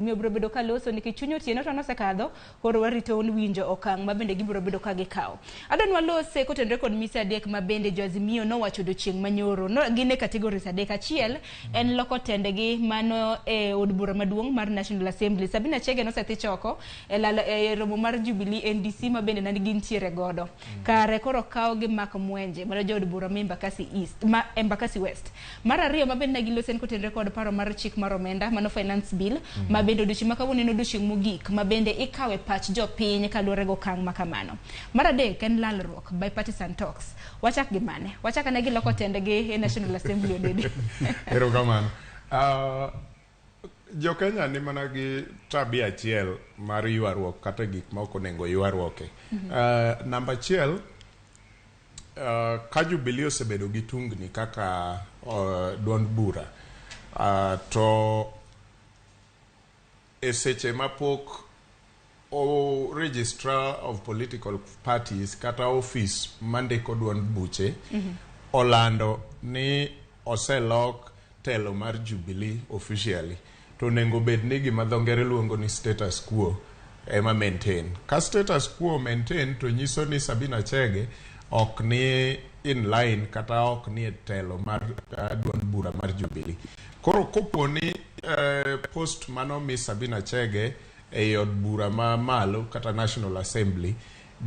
Miyo biro bedo ka loso nikech chuny otieno to nosekadho, koro warito winjo okang' ma bende gibiro bedo ka gikawo. Adwa walose kotenore kod mise adek ma bende jo Azimio nowacho odiochieng' manyoro. No, gin e categories adek. Achiel en loko tendegi mano e od bura maduong' mar National Assembly. Sabina Chege nosethi choko e lal e romo mar Jubilee NDC ma bende ne gintiere godo. Kare koro kaw gi Mark Mwenje mano jaod bura ma Embakasi East, ma Embakasi West. Mar ariyo ma bende ne giloso en kotenore kod paro mar chik mar omenda mano finance bill ma bende odiochieng' ma kawuono en odiochieng' mogik ma bende ikawe pach jopiny kaluwore gi okang' ma kamano. Mar adek en lalruok bipartisan talks. Wachak gi mane? Wachak ane gi loko tendgi e National Assembly Odede. Erokamano. Jo Kenya ni mana gi tabia achiel mar ywaruok kata gik ma ok onego ywaruoke. Namba achiel, ka Jubilee osebedo gi tungni kaka duond bura, to e seche ma pok o registrar of political parties kata ofis mandiko duond buche olando ni oselok telo mar Jubilee officially to onego bed ni gima dho ngere luongo ni status quo ema maintain. Ka status quo maintain to nyiso ni Sabina Chege ok ni in line kata ok ni e telo mar duond bura mar Jubilee. Koro kopo ni post manomi Sabina Chege ei od bura ma malo kata National Assembly,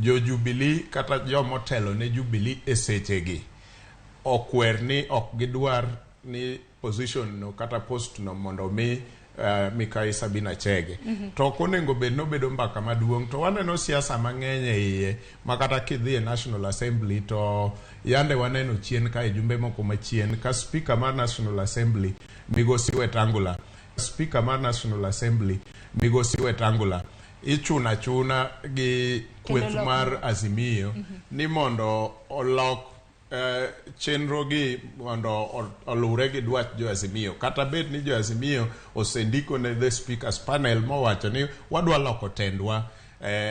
jo Jubilee kata jomotelo ne Jubilee e sechegi okwer ni ok gidwar ni position no kata post no mondo mi Mikai Sabina Chege. To ok onego bed ni obedo mbaka maduong' to waneno siasa mang'eny e iye ma kata kidhi e National Assembly to yande waneno chien kae jumbe moko machien ka speaker mar National Assembly Migosi Wetangula Speaker mar National Assembly Migosi Wetangula ichuno achuna gi kweth mar Azimio ni mondo olok chenro gi mondo oluwre gi dwach jo Azimio. Kata bed ni jo Azimio osendiko ne the speakers panel mowacho ni wadwa loko tendwa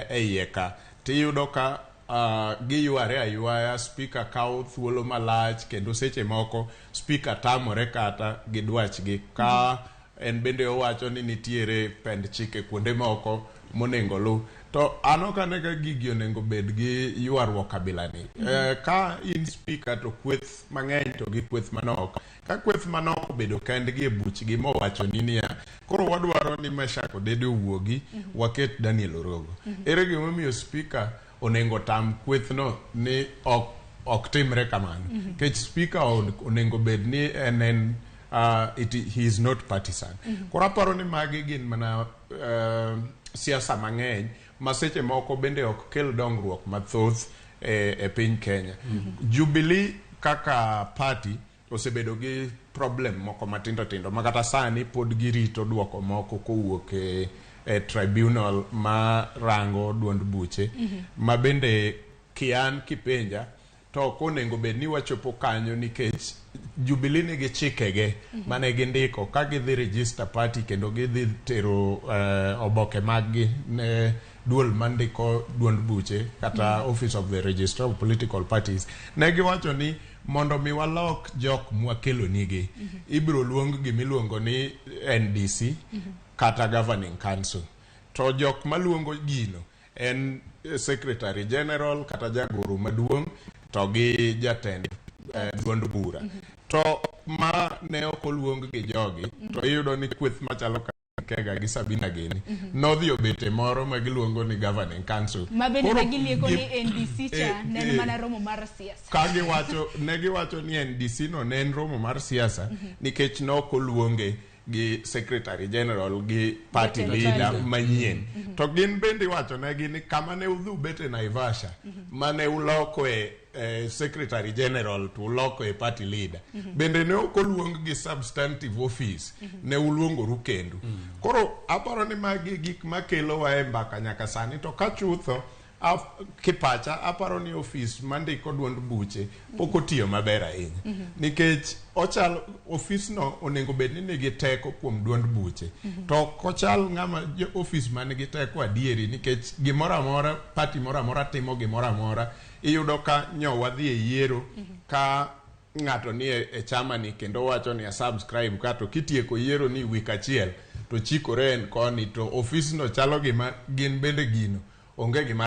e iye ka, tiyudo ka giyware aywaya, speaker kawo thuolo malach kendo seche moko speaker tamore kata gi dwachgi ka en bende owacho ni nitiere pend chike kuonde moko monengo oluw. To an ok ane ka gigi onego bed gi ywaruok kabila ni. Ka in speaker to kweth mang'eny to gi kweth manok. Ka kweth manok obedo kendgi e buchgi mowachoni niya, koro wadwaro ni Meshack Odede owuogi, waket Daniel Orogo. Ere gimomiyo speaker onengo tam kwethno ni ok ok timre kamano? Nikech speaker onengo bed ni en en he is not partisan. Koro aparo ni magi gin mana siasa mang'eny ma seche moko bende ok kel dongruok mathoth e piny Kenya. Jubilee kaka party osebedo gi problem moko matindo tindo ma kata sani pod girito duoko moko kowuok e tribunal ma rango duond buche ma bende kian kipenja to ok onego bed ni wachopo kanyo nikech Jubilee nigi chikege mane gindiko ka gidhi register party kendo gidhi tero oboke maggi ne duol mandiko duond buche kata Office of the Registrar of Political Parties. Ne giwacho ni mondo mi walok jok mwakelonigi, ibiro luong gimiluongo ni NDC kata Governing Council. To jok maluongo gino en Secretary General kata jagoro maduong' to gi jatend duond bura. To ma ne ok oluong gi jogi, to iyudo ni kweth machalo Kega gi Sabina gini nodhi obet e moro ma giluongo ni Governing Council. Ma bende ne gilieko ni NDC cha ne en mana romo mar siasa. Ka giwacho, ne giwacho ni NDC no ne en romo mar siasa nikech ne ok oluonge gi Secretary General gi party leader manyien. To gin bende iwacho negi ni kama ne udhi ubet e Naivasha mane ulokoe Secretary General to uloko e party leader. Bende ne ok oluong gi substantive office, ne uluongoru kendu. Koro aparo ni magi gik makelowa e mbaka nyaka sani to ka chutho kipacha aparo ni ofis mandiko duond buche pok otiyo maber ahinya. Nikech ochal ofisno onego bed ni nigi teko kuom duond buche. To ok ochal ng'ama ofis man gi teko adieri nikech gimoro amora party moro amora timo gimoro amora iyudo ka nyo wadhi e yiero ka ng'ato ni e chama ni kendo wacho ni a subscribe ka to kitieko yiero ni wik achiel to chikore en koni to ofisno chalo gima gin bende gino onge gima.